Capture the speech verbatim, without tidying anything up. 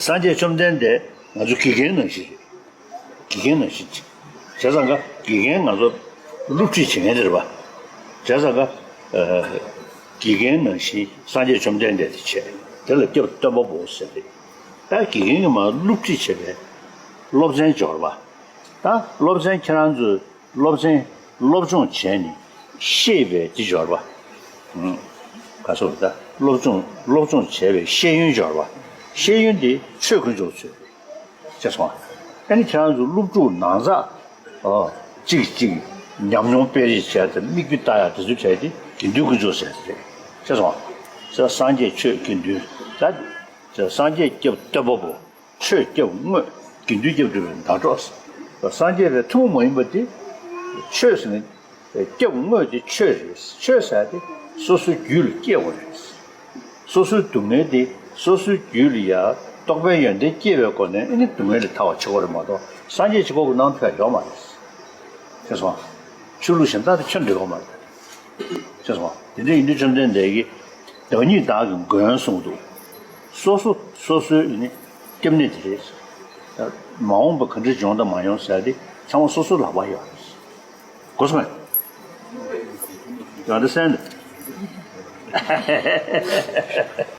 སངས་རྒྱས་བཅོམ་ལྡན་འདས་ང་ཚོ་དགེ་རྒན་ནང་བཞིན་རེད། དགེ་རྒན་ནང་བཞིན་བྱས་ཙང་ཀ་དགེ་རྒན་ང་ཚོ་སློབ་ཁྲིད་བྱེད་མཁན་དེ་རེད་པ། བྱས་ཙང་ཀ་དགེ་རྒན་ནང་བཞིན་སངས་རྒྱས་བཅོམ་ལྡན་འདས་དེ་བྱས། དེ་ལ་སྐྱབས་སྟོན་པ་པོ་ཟེར་རེད། ད་དགེ་རྒན་གྱིས་མར་སློབ་ཁྲིད་བྱེད་པའི་སློབ་ཚན་སྦྱོར་བ། ད་སློབ་ཚན་ཁྱེད་རང་ཚོས་སློབ་ཚན་སློབ་སྦྱོང་བྱས་ནས་ཤེས་པའི་དེ་སྦྱོར་བ། ཨུམ། ག་སོགས་ད་སློབ་སྦྱོང་སློབ་སྦྱོང་བྱས་པའི་ཤེས་ཡོན་སྦྱོར་བ། ཤེས་ཡོན་དེ་ཆོས་དཀོན་མཆོག་ཚོས་ཤེས་སོང་། ཨ་ནི་ཁྱེད་རང་ཚོ་སློབ་ཕྲུག་ནང་ཚགས་ཨོ་གཅིག་གཅིག་ཉམས་མྱོང་སྤེལ་རེས་བྱས་ཏེ་མིག་དཔེ་ལྟ་ཡག་དེ་ཚོ་བྱས་ཏེ་དགེ་འདུན་དཀོན་མཆོག་ཟེར་ཏེ་ཤེས་སོང་། ས་སངས་རྒྱས་ཆོས་དགེ་འདུན་ད། སངས་རྒྱས་སྐྱབས་སྟོན་པ་པོ། ཆོས་སྐྱབས་དངོས། དགེ་འདུན་སྐྱབས་སྒྲུབ་པའི་ཟླ་གྲོགས། སངས་རྒྱས་པའི་ཐུན་མོང་མ་ཡིན་པ་དེ། ཆོས་ཟེར་ན། སྐྱབས་དངོས་དེ་ཆོས་རེད། ཆོས་ཟེར་དེ་སོ་སོའི་རྒྱུད་ལ་སྐྱེ་དགོས་རེད། སོ་སོའི་སྡུག་བསྔལ་དེ་སོ་སོའི་རྒྱུད་ལ་ཡ་རྟོགས་པའི་ཡོན་ཏན་སྐྱེ་བའི་སྒོ་ནས་ཨ་ནི་སྡུག་བསྔལ་ལས་ཐར་བ་བྱེད་དགོས་རེད་མ་གཏོགས་སངས་རྒྱས་ཀྱི་སྐོར་གྱི་ནང་ཐོན་ཡོད་མ་རེད། ཤེས་སོང་། ཆོས་ལུགས་གཞན་དག་དེ་ཁྱོན་འགྲོ་ཡོད་མ་རེད། ཤེས་སོང་། དེ་འདྲའི་ཡིན་དུས་བཅོམ་ལྡན་འདས་ཀྱིས་བདག་ཉིད་བདག་གི་མགོན་གསུངས་འདུག་སོ་སོ་སོ་སོའི་ཡིན་ནི་སྐྱབས་གནས་དེ་རེད། མ་འོངས་པ་ག་འདྲ་འབྱུང་དང་མ་ཡོང་ཟེར་དེ་ཚང་མ་སོ་སོ་ལག་པར་ཡོད་རེད། གོ་སོང་ངས། ཡང་འདི་གསན་འདུག